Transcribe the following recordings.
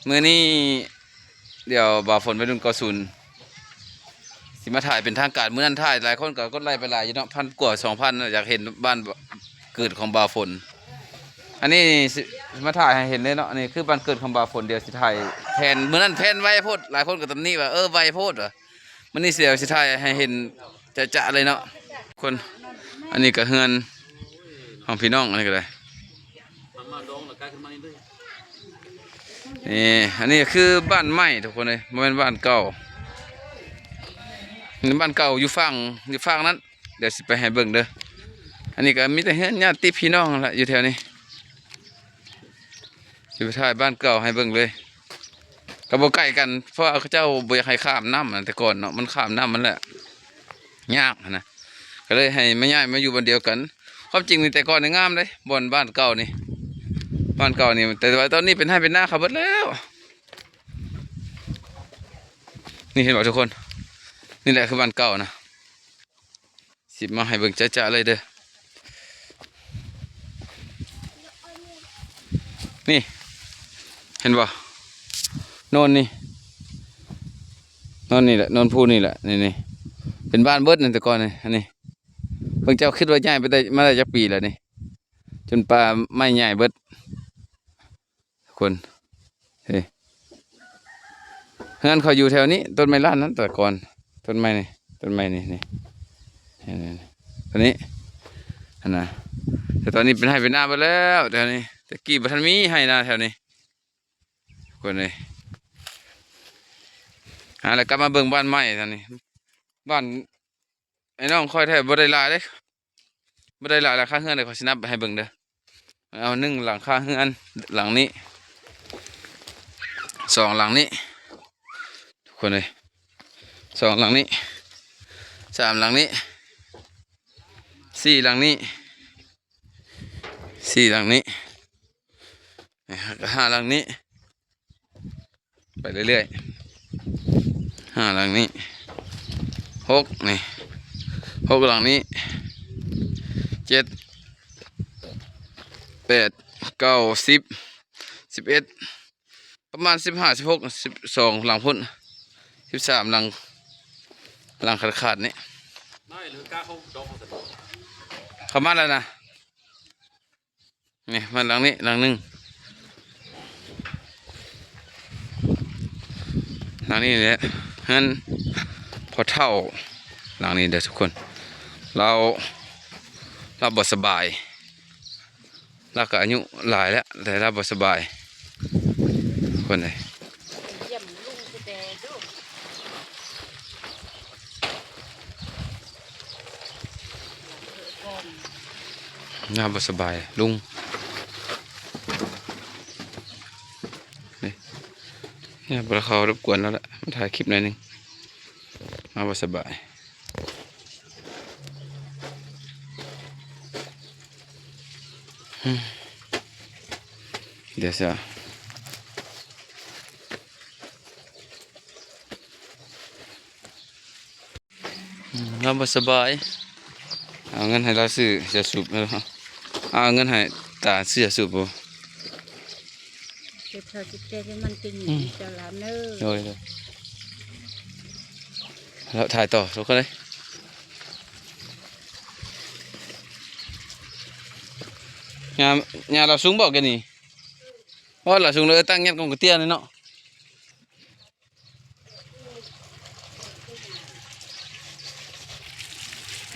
ມື້ນີ້ດຽວບ່າວຝົນໄວລຸ້ນເກົ້າສິບ ຊິມາຖ່າຍເປັນທາງການ. ມື້ນັ້ນຖ່າຍຫຼາຍຄົນກໍກົດໄລກ໌ໄປຫຼາຍຢູ່ເນາະ ພັນກວ່າ ສອງພັນ ຢາກເຫັນບ້ານເກີດຂອງບ່າວຝົນ. ອັນນີ້ຊິມາຖ່າຍໃຫ້ເຫັນເລີຍເນາະ ອັນນີ້ຄືບ້ານເກີດຂອງບ່າວຝົນ. ດຽວຊິຖ່າຍແຜ່ນ ມື້ນັ້ນແຜ່ນໄວໂພດ ຫຼາຍຄົນກໍຕຳໜິວ່າ ເອີ ໄວໂພດວ່າ. ມື້ນີ້ດຽວຊິຖ່າຍໃຫ້ເຫັນຈະໆເລີຍເນາະ ຄົນ. ອັນນີ້ກໍເຮືອນຂອງພີ່ນ້ອງ ອັນນີ້ກໍໄດ້. ນີ້ ອັນນີ້ຄືບ້ານໃໝ່ທຸກຄົນເອີຍ ບໍ່ແມ່ນບ້ານເກົ່າ. ນີ້ບ້ານເກົ່າຢູ່ຝັ່ງ ຢູ່ຝັ່ງນັ້ນ ດຽວຊິໄປໃຫ້ເບິ່ງເດີ. ອັນນີ້ກໍມີແຕ່ເຮືອນຍາດຕິພີ່ນ້ອງຫັ້ນລະ ຢູ່ແຖວນີ້. ຊິໄປຖ່າຍບ້ານເກົ່າໃຫ້ເບິ່ງເລີຍ. ກໍບໍ່ໃກ້ກັນ ເພາະວ່າເຂົາເຈົ້າບໍ່ຢາກໃຫ້ຂ້າມນ້ຳນະ ແຕ່ກ່ອນເນາະ ມັນຂ້າມນ້ຳມັນແຫຼະຍາກຫັ້ນນະ ກໍເລີຍໃຫ້ມາ ຍ້າຍມາຢູ່ບ່ອນດຽວກັນ. ຄວາມຈິງນີ້ແຕ່ກ່ອນນີ້ງາມເດ້ ບ່ອນ ບ້ານເກົ່ານີ້ ບ້ານເກົ່ານີ້ ແຕ່ວ່າຕອນນີ້ເປັນໄຮ່ເປັນນາເຂົາເບິດແລ້ວ. ນີ້ເຫັນບໍ່ທຸກຄົນ ນີ້ແຫຼະຄືບ້ານເກົ່ານະ. ຊິມາໃຫ້ເບິ່ງຈະໆເລີຍເດີ. ນີ້ ເຫັນບໍ່ ໂນນນີ້ ໂນນນີ້ແຫຼະ ໂນນພູນີ້ແຫຼະ ນີ້ໆ ເປັນບ້ານເບິດນີ້ແຕ່ກ່ອນນີ້. ອັນນີ້ເບິ່ງ ເຈົ້າຄິດວ່າຍ້າຍໄປໄດ້ ມາໄດ້ຈັກປີແລ້ວນີ້ ຈົນປ່າໄມ້ໃຫຍ່ເບິດ. ທຸກຄົນ ເອີ ເຮືອນເຂົາຢູ່ແຖວນີ້ ຕົ້ນໄມ້ລ້ານນັ້ນແຕ່ກ່ອນ ຕົ້ນໄມ້ນີ້ ຕົ້ນໄມ້ນີ້ ນີ້ ນີ້ ນີ້ ຕົ້ນນີ້ຫັ້ນນະ. ແຕ່ຕອນນີ້ເປັນໄຮ່ເປັນນາເບິດແລ້ວແຖວນີ້ ແຕ່ກີ້ບໍ່ທັນມີໄຮ່ນາແຖວນີ້ ທຸກຄົນເອີຍ. ອ່າ ແລ້ວກັບມາເບິ່ງບ້ານໃໝ່ຕອນນີ້ ບ້ານ ໄອ້ນ້ອງຂ້ອຍແທ້ ບໍ່ໄດ້ຫຼາຍເດ້ ບໍ່ໄດ້ຫຼາຍຫຼັງຄາເຮືອນເດ້. ຂ້ອຍຊິນັບໃຫ້ເບິ່ງເດີ. ເອົາ ໜຶ່ງ ຫຼັງຄາເຮືອນ ຫຼັງນີ້ ສອງ ຫຼັງນີ້ ທຸກຄົນເອີຍ ສອງ ຫຼັງນີ້ ສາມ ຫຼັງນີ້ ສີ່ ຫຼັງນີ້ ສີ່ ຫຼັງນີ້ ນີ້ ກໍ ຫ້າ ຫຼັງນີ້ ໄປເລື້ອຍໆ ຫ້າ ຫຼັງນີ້ ຫົກ ນີ້ ຫົກ ຫຼັງນີ້ ເຈັດ ແປດ ເກົ້າ ສິບ ສິບເອັດ ປະມານ ສິບຫ້າ ສິບຫົກ ສິບສອງ ຫຼັງພຸ້ນ ສິບສາມ ຫຼັງ ຫຼັງຂາດໆນີ້ ເຂົ້າມາແລ້ວນະ. ນີ້ ມາຫຼັງນີ້ ຫຼັງໜຶ່ງ ຫຼັງນີ້ແຫຼະ ເຮືອນພໍ່ເຖົ້າຫຼັງນີ້ເດີທຸກຄົນ. ລາວ ລາວບໍ່ສະບາຍ ລາວກໍອາຍຸຫຼາຍແລ້ວ ແຕ່ລາວບໍ່ສະບາຍ ຄົນໃດ. ຍາມບໍ່ສະບາຍ ລຸງ ນີ້ ຍາມບໍ່ໄດ້ເຂົ້າລົບກວນລາວລະ ມາຖ່າຍຄລິບໜ້ອຍໜຶ່ງ ຍາມບໍ່ສະບາຍ. ດຽວຊະ ອືມ ລາວບໍ່ສະບາຍ ເອົາເງິນໃຫ້ລາວຊື້ຢາສູບ ເອີ ເອົາເງິນໃຫ້ຕາຊື້ຢາສູບບໍ່? ເຮັດເທົ່າຈິດໃຈໃຫ້ມັນເປັນ ອືມ ເຈົ້າຫຼານເດີ. ໂດຍ ໂດຍ ແລ້ວຖ່າຍຕໍ່ທຸກຄົນເອີຍ. ຍ່າ ຍ່າລາວສູງບໍ່ແກນີ້? ໂອ້ ລາວສູງເລີຍ ຕັ້ງຍັດກອງກະເຕ້ຍນີ້ເນາະ.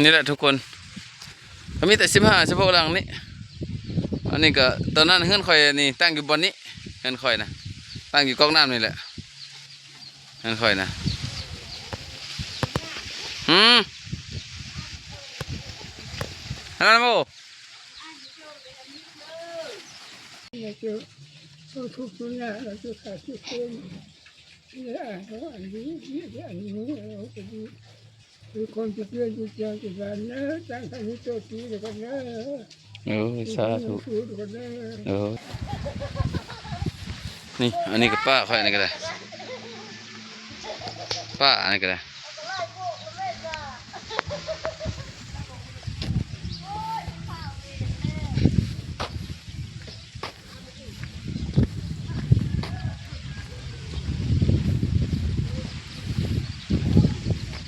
ນີ້ແຫຼະທຸກຄົນ ກໍມີແຕ່ສິບຫ້າ ສິບຫົກ ຫຼັງນີ້. ອັນນີ້ກໍ ຕອນນັ້ນເຮືອນຂ້ອຍນີ້ຕັ້ງຢູ່ບ່ອນນີ້ ເຮືອນຂ້ອຍນະ ຕັ້ງຢູ່ກອກນ້ຳນີ້ແຫຼະ ເຮືອນຂ້ອຍນະ. ຫືມ ອັນນັ້ນບໍ່? ເຈົ້າ ເຈົ້າທຸກຢູ່ຍາກ ເຈົ້າຂາດເຈົ້າເຈັບ ນີ້ອ່ານເອົາອັນນີ້ ນີ້ອັນນີ້ເອົາກໍດີ ຄືຄົນຈະເປັນຢູ່ແຈງຢູ່ບ້ານເດີ ຕັ້ງໃຫ້ມີໂຕຕີແລ້ວກັນເດີ. ໂອ້ຍ ສາທຸ ສາທຸແລ້ວກັນເດີ. ໂອ້ຍ ນີ້ ອັນນີ້ກໍປ້າຂ້ອຍ ອັນນີ້ກໍໄດ້ ປ້າ ອັນນີ້ກໍໄດ້. ນີ້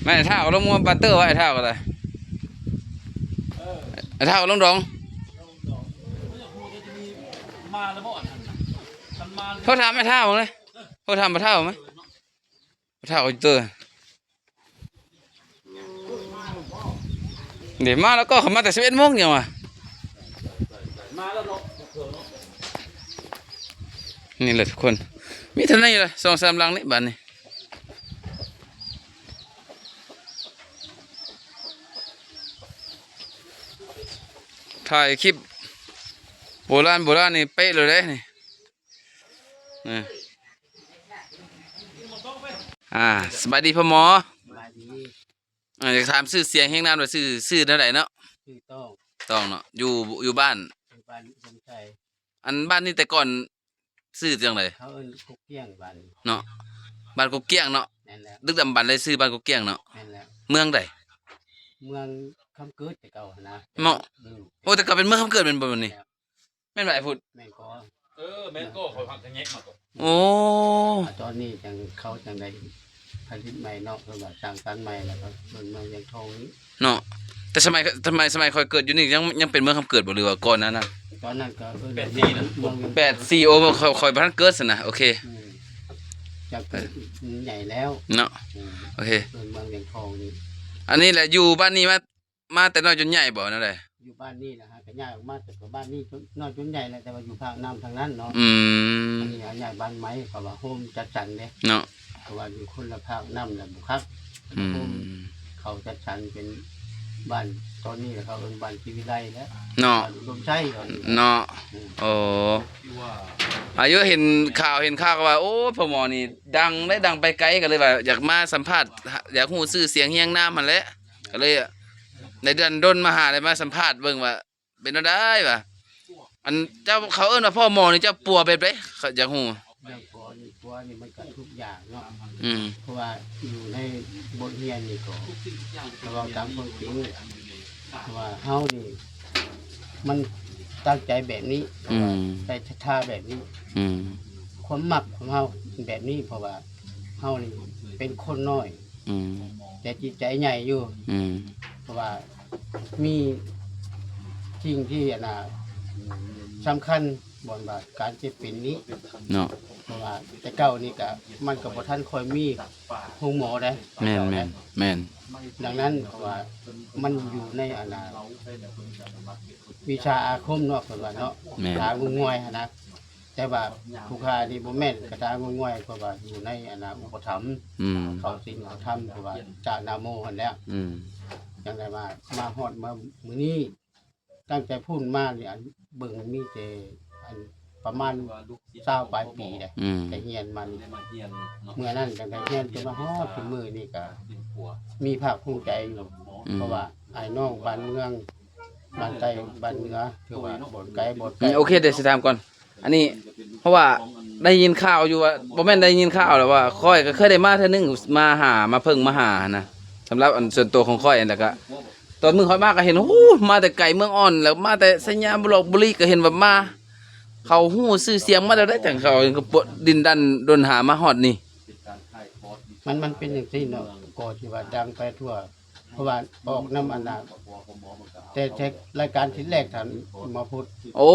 ແມ່ນ ອ້າຍທ້າວກໍລົງມາບັນເຕີໄວ້ ອ້າຍທ້າວກໍໄດ້ ອ້າຍທ້າວກໍລົງດອງ. ໂທຖາມອ້າຍທ້າວເບິ່ງເລີຍ ໂທຖາມພໍ່ເຖົ້າເບິ່ງ ພໍ່ເຖົ້າຢູ່ເຕີ ເດ ມາແລ້ວກໍ ເຂົາມາແຕ່ສິບເອັດໂມງຫຍັງວະ. ນີ້ແຫຼະທຸກຄົນ ມີເທົ່ານີ້ລະ ສອງສາມຫຼັງນີ້ບາດນີ້ ຖ່າຍຄລິບໂບລານ ໂບລານນີ້ເປະເລີຍເດ້ນີ້. ອ່າ ອ່າ ສະບາຍດີພໍ່ໝໍ ສະບາຍດີ ອ່າ ຢາກຖາມຊື່ສຽງຮຽງນາມ ວ່າຊື່ ຊື່ແນວໃດເນາະ? ຊື່ຕ້ອງ ຕ້ອງເນາະ ຢູ່ ຢູ່ບ້ານ ຢູ່ບ້ານອຸດົມໄຊ. ອັນບ້ານນີ້ແຕ່ກ່ອນຊື່ຈັ່ງໃດ? ເຂົາເອີ້ນກົກກ້ຽງບ້ານນີ້ເນາະ ບ້ານກົກກ້ຽງເນາະ. ແມ່ນແລ້ວ ດຶກດຳບັນເລີຍຊື່ບ້ານກົກກ້ຽງເນາະ. ແມ່ນແລ້ວ ເມືອງໃດ? ເມືອງຄຳເກີດແຕ່ເກົ່າຫັ້ນນະ ເນາະ. ອືມ ໂອ້ ແຕ່ເກົ່າເປັນເມືອງຄຳເກີດແມ່ນບໍ່ນີ້? ແມ່ນແລ້ວ ແມ່ນບໍ່ອ້າຍພຸດ? ແມ່ນກໍ ເອີ ແມ່ນກໍ ຂ້ອຍພັກກະແຍກມາກໍ ໂອ້ ຕອນນີ້ຈັ່ງ ເຂົາຈັ່ງໄດ້ຜະລິດໃໝ່ເນາະ ເພິ່ນວ່າສ້າງສັນໃໝ່ ແລ້ວກໍເປັນເມືອງວຽງທອງນີ້ເນາະ. ແຕ່ສະໄໝ ສະໄໝ ສະໄໝຂ້ອຍເກີດຢູ່ນີ້ ຍັງ ຍັງເປັນເມືອງຄຳເກີດບໍ່ ຫຼືວ່າກ່ອນໜ້ານັ້ນ? ຕອນນັ້ນກໍເອີ້ນ ແປດສີ່ນະ ເມືອງວຽງ ແປດສີ່ ໂອ້ ຂ້ອຍ ຂ້ອຍບໍ່ທັນເກີດຊັ້ນນະ. ໂອເຄ ອືມ ຈາກເກີດໃຫຍ່ແລ້ວເນາະ. ອືມ ໂອເຄ ເອີ້ນເມືອງວຽງທອງນີ້. ອັນນີ້ແຫຼະ ຢູ່ບ້ານນີ້ມາ ມາແຕ່ນ້ອຍຈົນໃຫຍ່ບໍ່ ແນວໃດ? ຢູ່ບ້ານນີ້ນະ ຫາກະຍ້າຍອອກມາແຕ່ກໍບ້ານນີ້ຈົນ ນ້ອຍຈົນໃຫຍ່ແຫຼະ ແຕ່ວ່າຢູ່ພາກນ້ຳທາງນັ້ນເນາະ. ອືມ ອັນນີ້ຍ້າຍບ້ານໃໝ່ ເຂົາວ່າໂຮມຈັດສັນເດ້ເນາະ ເພາະວ່າຢູ່ຄົນລະພາກນ້ຳແລ້ວບໍ່ຄັກ. ອືມ ໂຮມເຂົາຈັດສັນເປັນບ້ານ ຕອນນີ້ເຂົາເອີ້ນບ້ານສີວິໄລແລ້ວເນາະ ບ້ານອຸດົມໄຊຕອນນີ້ເນາະ. ອືມ ໂອ້ ອາຍຸ ເຫັນຂ່າວ ເຫັນຂ່າວກໍວ່າ ໂອ້ ພໍ່ໝໍນີ້ດັງໄດ໋ ດັງໄປໄກ ກໍເລີຍວ່າຢາກມາສຳພາດ ຢາກຮູ້ຊື່ສຽງຮຽງນາມຫັ້ນແຫຼະ. ກໍເລີຍໄດ້ດັນດົນມາຫາ ໄດ້ມາສຳພາດເບິ່ງວ່າເປັນແນວໃດວະ. ອັນເຈົ້າ ເຂົາເອີ້ນວ່າພໍ່ໝໍນີ້ ເຈົ້າປົວແບບໃດ ຂ້ອຍຢາກຮູ້? ເລື່ອງປົວນີ້ ປົວນີ້ມັນກໍທຸກຢ່າງເນາະ. ອືມ ເພາະວ່າຢູ່ໃນບົດຮຽນນີ້ກໍ ຖ້າເວົ້າຕາມຄວາມຈິງ ເພາະວ່າເຮົານີ້ມັນຕັ້ງໃຈແບບນີ້ ອືມ ໃສ່ສັດທາແບບນີ້ ອືມ ຄວາມມັກຂອງເຮົາແບບນີ້ ເພາະວ່າເຮົານີ້ເປັນຄົນນ້ອຍ ອືມ ແຕ່ຈິດໃຈໃຫຍ່ຢູ່ ອືມ ເພາະວ່າມີສິ່ງທີ່ ອັນນ່າ ສຳຄັນ ບ່ອນວ່າການເຈັບເປັນນີ້ເນາະ ເພາະວ່າແຕ່ເກົ່ານີ້ກະ ມັນກໍບໍ່ທັນຄ່ອຍມີໂຮງໝໍໃດ. ແມ່ນໆ ແມ່ນ ດັ່ງນັ້ນ ເພາະວ່າມັນຢູ່ໃນ ອັນນ່າ ວິຊາອາຄົມເນາະ ເພິ່ນວ່າເນາະ ແມ່ນ ກາງມງວຍຫັ້ນນະ. ແຕ່ວ່າຜູ້ຂ້ານີ້ບໍ່ແມ່ນກະທາງມງວຍ ເພາະວ່າຢູ່ໃນ ອັນນ່າ ອຸປະຖຳ ອືມ ເຂົາສິງເຂົາທຳ ເພາະວ່າຈານາໂມຫັ້ນແຫຼະ. ອືມ ຈັ່ງໄດ້ວ່າມາຮອດມາມື້ນີ້ ຕັ້ງແຕ່ພຸ້ນມານີ້ ອັນເບິ່ງມີແຕ່ ອັນປະມານຊາວປາຍປີແຫຼະ ອືມ ແຕ່ຮຽນມານີ້ ເມື່ອນັ້ນຈັ່ງໄດ້ຮຽນຈົນມາຮອດທຸກມື້ນີ້ ກະມີພາກພູມໃຈຢູ່ ອືມ ເພາະວ່າອ້າຍນ້ອງບ້ານເມືອງ ບ້ານໃຕ້ບ້ານເໜືອ ຖືວ່າບໍ່ໄກບໍ່ໄກ. ອືມ ໂອເຄ ດຽວຊິຖາມກ່ອນ ອັນນີ້ ເພາະວ່າໄດ້ຍິນຂ່າວຢູ່ວ່າ ບໍ່ແມ່ນໄດ້ຍິນຂ່າວແຫຼະ ວ່າຂ້ອຍກໍເຄີຍໄດ້ມາເທື່ອໜຶ່ງ ມາຫາ ມາເພິ່ງມາຫາຫັ້ນນະ ສຳລັບອັນສ່ວນຕົວຂອງຂ້ອຍ ແລ້ວກໍຕອນມື້ຂ້ອຍມາກໍເຫັນ ໂອ້ ມາແຕ່ໄກເມືອງອ່ອນ ແລ້ວມາແຕ່ໄຊຍາ ບຸລອກບຸລີ ກໍເຫັນວ່າມາ ເຂົາຮູ້ຊື່ສຽງມາແນວໃດ ຈັ່ງເຂົາດິນດັນດົນຫາມາຮອດນີ້? ມັນ ມັນເປັນຈັ່ງຊີ້ເນາະ ກໍທີ່ວ່າດັງໄປທົ່ວ ເພາະວ່າອອກນຳອັນນ່າ ແຕ່ ແຕ່ລາຍການທີແລກທ່ານໝໍພຸດ ໂອ້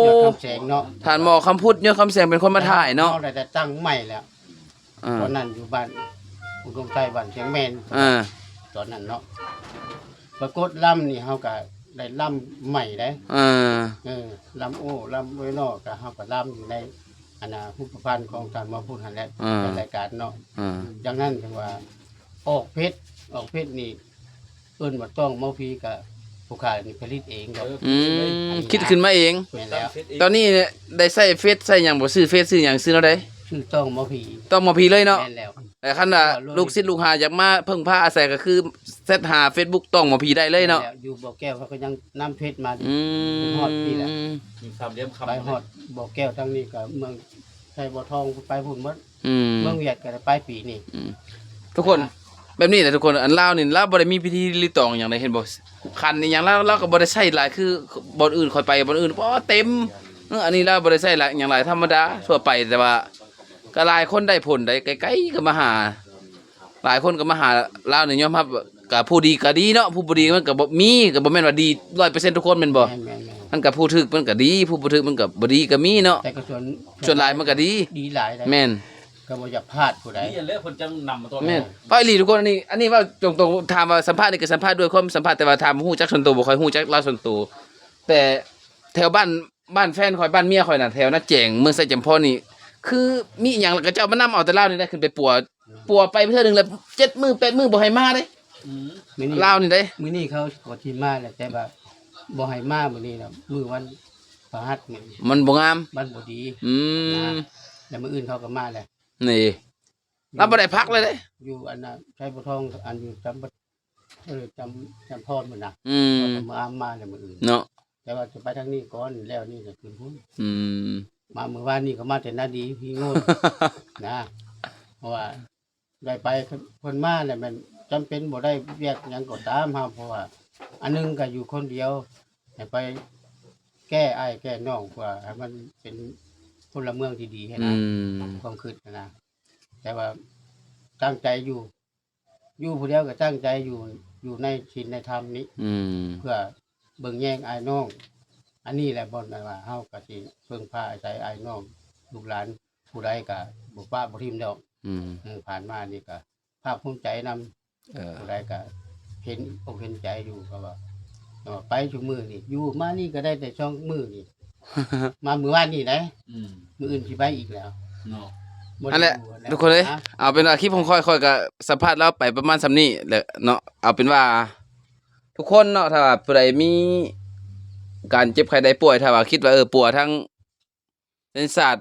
ຍອດຄຳແສງເນາະ ທ່ານໝໍຄຳພຸດ ຍອດຄຳແສງ ເປັນຄົນມາຖ່າຍເນາະ. ເຮົາໄດ້ຕັ້ງໃໝ່ແລ້ວ ອ່າ ຕອນນັ້ນຢູ່ບ້ານອຸດົມໄຊ ບ້ານຊຽງແມນ ອ່າ ຕອນນັ້ນເນາະ ປາກົດລຳນີ້ເຮົາກະໄດ້ລຳໃໝ່ເດ້ ເອີ ເອີ ລຳໂອ້ ລຳໂອ້ຍນໍ ກະເຮົາກະລຳຢູ່ໃນ ອັນນ່າ ຮູບປະພັນຂອງທ່ານໝໍພຸດຫັ້ນແຫຼະ ອ່າ ໃນລາຍການເນາະ ອ່າ ຈັ່ງນັ້ນຈັ່ງວ່າອອກເພຈ ອອກເພຈນີ້ ເອີ້ນວ່າຕ້ອງເມົາຜີ ກະຜູ້ຂາຍນີ້ຜະລິດເອງດອກ ອືມ ອັນນີ້ ຄິດຂຶ້ນມາເອງ ແມ່ນແລ້ວ ຕອນນີ້ໄດ້ໃຊ້ເຟສໃຊ້ຫຍັງບໍ່? ຊື່ເຟສຊື່ຫຍັງ? ຊື່ແນວໃດ? ຊື່ຕ້ອງເມົາຜີ ຕ້ອງເມົາຜີເລີຍເນາະ ແມ່ນແລ້ວ ແຕ່ຄັນວ່າລູກສິດລູກຫາຢາກມາເພິ່ງພາອາໄສ ກໍຄືແຊັດຫາເຟສບຸກຕ້ອງເມົາຜີໄດ້ເລີຍເນາະ ແມ່ນແລ້ວ ຢູ່ບໍ່ແກ້ວເຂົາກໍຍັງນຳເຟສມາ ອືມ ຮອດພີ້ແຫຼະ ຢູ່ສາມຫຼ່ຽມຄຳ ໄປຮອດບໍ່ແກ້ວທາງນີ້ກໍເມືອງໄຊບໍ່ທອງ ໄປພຸ້ນໝົດ ອືມ ເມືອງຫວຽດກໍໄດ້ປາຍປີນີ້ ອືມ ທຸກຄົນ ອ່າ ແບບນີ້ແຫຼະທຸກຄົນ ອັນລາວນີ້ລາວບໍ່ໄດ້ມີພິທີລີຕອງຫຍັງໃດ ເຫັນບໍ່ ຂັນອີ່ຫຍັງລາວ ລາວກໍບໍ່ໄດ້ໃຊ້ຫຼາຍ ຄືບ່ອນອື່ນຂ້ອຍໄປບ່ອນອື່ນ ໂອ້ ເຕັມ ເອີ ອັນນີ້ລາວບໍ່ໄດ້ໃຊ້ຫຼາຍ ຫຍັງຫຼາຍ ທຳມະດາທົ່ວໄປ ແຕ່ວ່າກໍຫຼາຍຄົນໄດ້ຜົນໄດ໋ ໄກໆກໍມາຫາ ຫຼາຍຄົນກໍມາຫາລາວນີ້ຍອມຮັບ ກໍຜູ້ດີກໍດີເນາະ ຜູ້ບໍ່ດີມັນກໍບໍ່ມີ ກໍບໍ່ແມ່ນວ່າດີຮ້ອຍເປີເຊັນທຸກຄົນແມ່ນບໍ່? ແມ່ນໆໆ ມັນກໍຜູ້ຖືກມັນກໍດີ ຜູ້ບໍ່ຖືກມັນກໍບໍ່ດີກໍມີເນາະ. ແຕ່ກໍສ່ວນ ສ່ວນຫຼາຍມັນກໍດີ ດີຫຼາຍເດ້ ແມ່ນ ກໍບໍ່ຢາກພາດຜູ້ໃດ ນີ້ແຫຼະເພິ່ນຈັ່ງນຳມາຕົວະ ແມ່ນ ເວົ້າອີ່ຫຼີທຸກຄົນ. ອັນນີ້ ອັນນີ້ເວົ້າຕົງໆ ຖາມວ່າສຳພາດນີ້ກໍສຳພາດດ້ວຍຄວາມສຳພາດ ແຕ່ວ່າຖາມຮູ້ຈັກສ່ວນຕົວ ບໍ່ຄ່ອຍຮູ້ຈັກລາວສ່ວນຕົວ ແຕ່ແຖວບ້ານ ບ້ານແຟນຂ້ອຍ ບ້ານເມຍຂ້ອຍນະ ແຖວນາແຈງ ເມືອງໄຊຈຳພອນນີ້ ຄືມີຫຍັງລະເຂົາເຈົ້າມານຳເອົາແຕ່ລາວນີ້ແຫຼະ ຂຶ້ນໄປປົວ ປົວໄປເທື່ອໜຶ່ງລະເຈັດມື້ແປດມື້ບໍ່ໃຫ້ມາເດ້ ອືມ ມື້ນີ້ ລາວນີ້ເດ້. ມື້ນີ້ເຂົາກໍຊິມາແຫຼະ ແຕ່ວ່າບໍ່ໃຫ້ມາມື້ນີ້ນະ ມື້ວັນພະຫັດມື້ນີ້ ມັນບໍ່ງາມ ມັນບໍ່ດີ ອືມ ນະ ແລ້ວມື້ອື່ນເຂົາກໍມາແຫຼະ ນີ້ ລາວບໍ່ໄດ້ພັກເລີຍເດ້ ຢູ່ອັນນະ ໄຊບົວທອງ ອັນຢູ່ຈຳ ເອີ ຈຳ ຈຳພອນພຸ້ນນະ ອືມ ເຂົາກໍມາ ມາແລ້ວມື້ອື່ນເນາະ ແຕ່ວ່າຈະໄປທາງນີ້ກ່ອນ ແລ້ວນີ້ກໍຂຶ້ນພຸ້ນ ອືມ ມາມື້ວານນີ້ກໍມາແຕ່ນາດີພີໂງ່ນນະ ເພາະວ່າໄດ້ໄປ ເພິ່ນມາແລ້ວແມ່ນຈຳເປັນບໍ່ໄດ້ວຽກຫຍັງກໍຕາມເຮົາ ເພາະວ່າອັນໜຶ່ງກໍຢູ່ຄົນດຽວ ໃຫ້ໄປແກ້ອ້າຍແກ້ນ້ອງ ເພື່ອໃຫ້ມັນເປັນພົນລະເມືອງທີ່ດີຫັ້ນນະ ອືມ ຄວາມຄິດຫັ້ນນະ ແຕ່ວ່າຕັ້ງໃຈຢູ່ ຢູ່ຜູ້ດຽວກໍຕັ້ງໃຈຢູ່ ຢູ່ໃນສິນໃນທຳນີ້ ອືມ ເພື່ອເບິ່ງແຍງອ້າຍນ້ອງ ອັນນີ້ແຫຼະບ່ອນທີ່ວ່າເຮົາກໍຊິເພິ່ງພາອາໄສອ້າຍນ້ອງ ລູກຫຼານຜູ້ໃດກໍບໍ່ປະບໍ່ຖິ້ມດອກ ອືມ ເອີ ຜ່ານມານີ້ກໍພາກພູມໃຈນຳ ເອີ ຜູ້ໃດກໍເຫັນອົກເຫັນໃຈຢູ່ ເຂົາວ່າ ເອີ ໄປຊຸມື້ນີ້ ຢູ່ມານີ້ກໍໄດ້ແຕ່ສອງມື້ນີ້ ມາມື້ວານນີ້ໄດ໋ ອືມ ມື້ອື່ນຊິໄປອີກແລ້ວເນາະ ບໍ່ໄດ້ ອັນແຫຼະ ຢູ່ຫັ້ນແຫຼະ ທຸກຄົນເອີຍ ນະ ເອົາເປັນວ່າຄລິບຂອງຂ້ອຍ ຂ້ອຍກໍສຳພາດລາວໄປປະມານສ່ຳນີ້ແຫຼະເນາະ. ເອົາເປັນວ່າທຸກຄົນເນາະ ຖ້າວ່າຜູ້ໃດມີການເຈັບໄຂ້ໄດ້ປ່ວຍ ຖ້າວ່າຄິດວ່າ ເອີ ປົວທາງເສັ້ນສາດ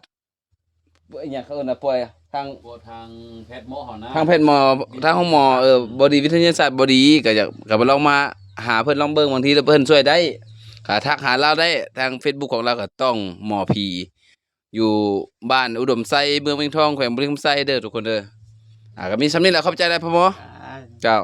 ອີຫຍັງເຂົາເອີ້ນວ່າປ່ວຍທາງ ພວກທາງແພດໝໍເຮົານະ ທາງແພດໝໍ ທາງໂຮງໝໍ ເອີ ບໍ່ດີ ວິທະຍາສາດບໍ່ດີ ກໍຢາກ ກໍໄປລອງມາຫາເພິ່ນລອງເບິ່ງ ບາງທີເພິ່ນຊ່ວຍໄດ້ ກໍທັກຫາລາວໄດ້ ທາງເຟສບຸກຂອງລາວກໍຕ້ອງໝໍຜີ ຢູ່ບ້ານອຸດົມໄຊ ເມືອງວຽງທອງ ແຂວງບໍລິຄຳໄຊເດີທຸກຄົນເດີ. ອ່າ ກໍມີສ່ຳນີ້ແຫຼະ ຂອບໃຈຫຼາຍພໍ່ໝໍ ອ່າ ເຈົ້າ.